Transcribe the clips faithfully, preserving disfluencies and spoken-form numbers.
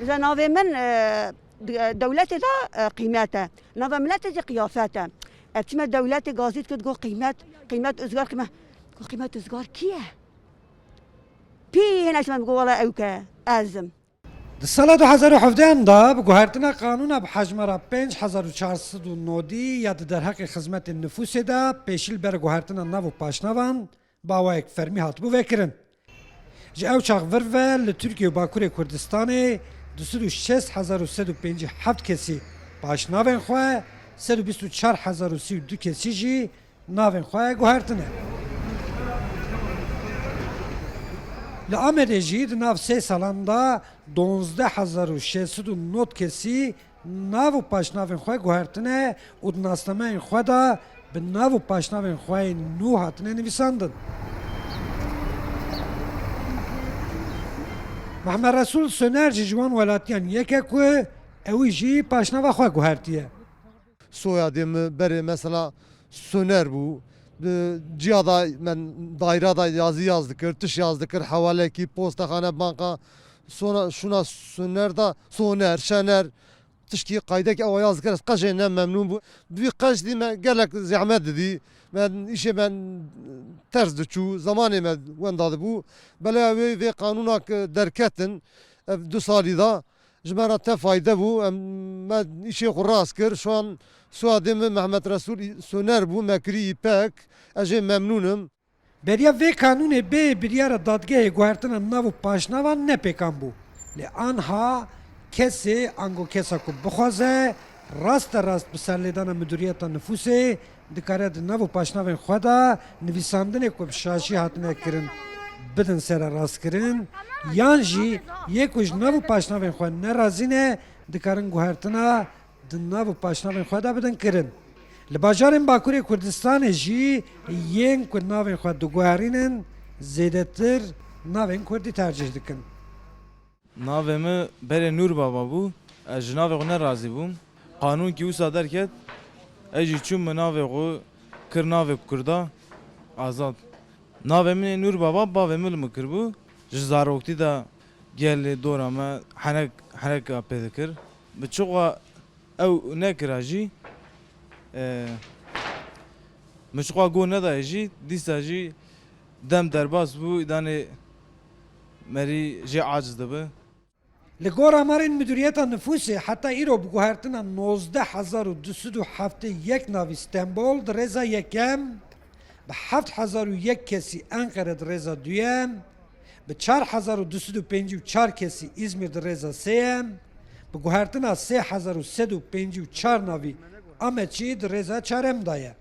Ji navê min, e, di-, dewletê de, e, qîmet e. Nava miletê jî qiyafet e. Ev çime dewletê gazî dikir, got qîmet, qîmet Ozgar, qîmet. Got qîmet Ozgar kî ye? Pî hêne ji min got wela ew ke ez im. Di sala du hezar û hevdehan de bi guhertina qanûna bi hejmara pênc hezar û çar sed û nodî ya di derheqê xizmetên nifûsê de pêşî li ber guhertina nav û paşnavan bi awayek fermî hatibû vekirin. Ji ew çax vir ve li Tirkiye û Bakurê Kurdistanê du sed û şêst hezar û sed û pêncî heft kesî paşnavên xwe, sed û bîst û çar hezar û sî û du kesî jî navên xwe guhertine. Li Amedê jî di nav sê salan de duwazdeh hezar û şeş sed û nod kesî nav û paşnavên xwe guhertine û di nasnameyên xwe de bi nav û paşnavên xwe yên nû hatine nivîsandin. Mehmet Resul Soner jî ji wan welatiyan yek e ku ewî jî paşnava xwe guhertiye. Soyadê min berê mesela Soner bû. Bi ciya da me dayra da yazî yaz dikir, tiş yaz dikir, hewalekî, postexane, banka, sona, şuna Soner da, Soner, Şener, tişkî qaydekî ewa yaz dikir, ez qejê ne memnûn bû. Bi vî qejdî me gelek zehmet didî. Me îşê me ters diçû, zemanê me wenda dibû. Belaya wê vê qanûna ki derketin, ev du salî da, ji me re te fayde bû, em, me îşê xwe rast kir. Şu an soyadê min Mehmet Resul Soner bû, me kirî Îpek. Ez jê memnûn im. Beriya vê kanûnê bê biryara dadgehê guhertina nav û paşnavan ne pêkan bû. Lê anha kesê ango kesa ku bixwaze raste rast bi serlêdana Midûriyeta Nifûsê dikare di nav û paşnavên xwe de nivîsandinê ku bi şaşî hatine kirin bidin sererastkirin, yan jî yê ku ji nav û paşnavên xwe nerazî ne, dikarin guhertina di nav û paşnavên xwe de bidin kirin. Li bajarên Bakurê Kurdistanê jî yên ku navên xwe diguherînin zêdetir navên Kurdî tercîh dikin. Navê min berê Nûr Baba bû. Ez ji navê xwe nerazî bûm. Qanûn kî wisa derket, ez jî çûm min navê xwe kir navê Kurda Azad. Navê min ê Nûr Baba, bavê min li min kiribû. Ji zaroktî de gelê dora me henek, heneka pê dikir. Bi çiqa ew nekira jî, e, min çiqa go nedaye jî, dîsa jî dem derbas bû, îdanê merî jê aciz dibi. Li gor amarên Midûriyeta Nifûsê heta îro bi guhertina nozdeh hezar û du sed û heftê yek navî Stenbol di rêza yekem, bi heft hezar û yek kesî Enqere di rêza duyem, bi çar hezar û du sed û pêncî û çar kesî Îzmîr di rêza sêyem, bi guhertina sê hezar û sed û pêncî û çar navî Amed jî di rêza çarem de ye.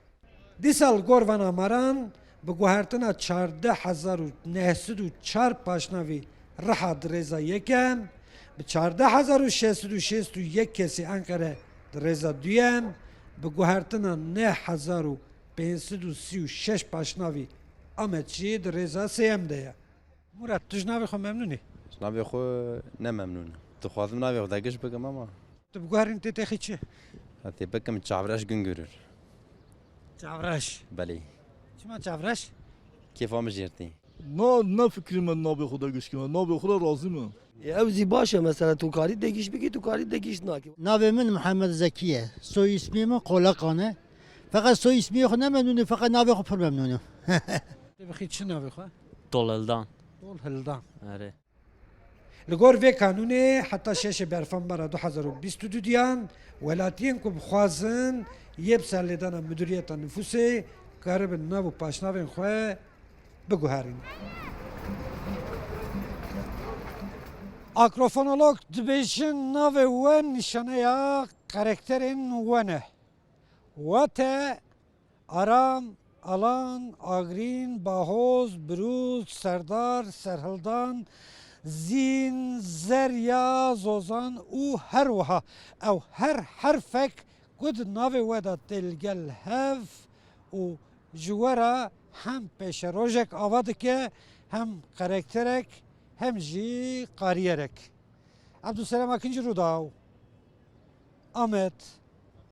Dîsa li gor van amaran bi guhertina çardeh hezar û neh sed û çar paşnavî Riha di rêza yekem, bi çardeh hezar û şeş sed û şêst û yek kesî Enqere di rêza duyem, bi guhertina neh hezar û pênc sed û sî û şeş paşnavî Amed jî di rêza sêyem de ye. Murat, tu ji navê xwe memnûn î? Ji navê xwe ne memnûn im. Dixwazim navê xwe dagiş bikim ama. Tu bi guherîn tê texî çi? Ha, tê bikim Çavreş Güngörür. Çavreş? Belê. Çima Çavreş? Kêfa min jê tê. Na, ne fikrê me navê xwe dagiş kime. Navê xwe re razî me. E, ew zî baş e mesela, tu karî dagiş bikî, tu karî dagiş nakî. Navê min Mihemed Zekî ye. Soy îsmê min Qolekan e. Feqet soy îsmê xwe ne memnûn im, feqet navê xwe pir memnûn im. Tu bixî çi navê xwe? Tolhildan. Tolhildan. Erê. Li gor vê kanûnê heta şeşê Berfanbara du hezar û bîst û du diyan welatiyên ku bixwazin yê bi serlêdana Midûriyeta Nifûsê karibin nav û paşnavên xwe biguherînin. Akrofonolog dibêjin navê we nîşaneya karakterên we ne. Wate Aram, Alan, Agrîn, Bahoz, Birûz, Serdar, Serhildan, Zîn, Zerya, Zozan û her wiha ew her herfek ku di navê we de tê li gel hev û ji we re hem pêşerojek ava dike, hem karakterek, hem jî qariyerek. Ebdulselam Akinci, Rûdaw, Amed.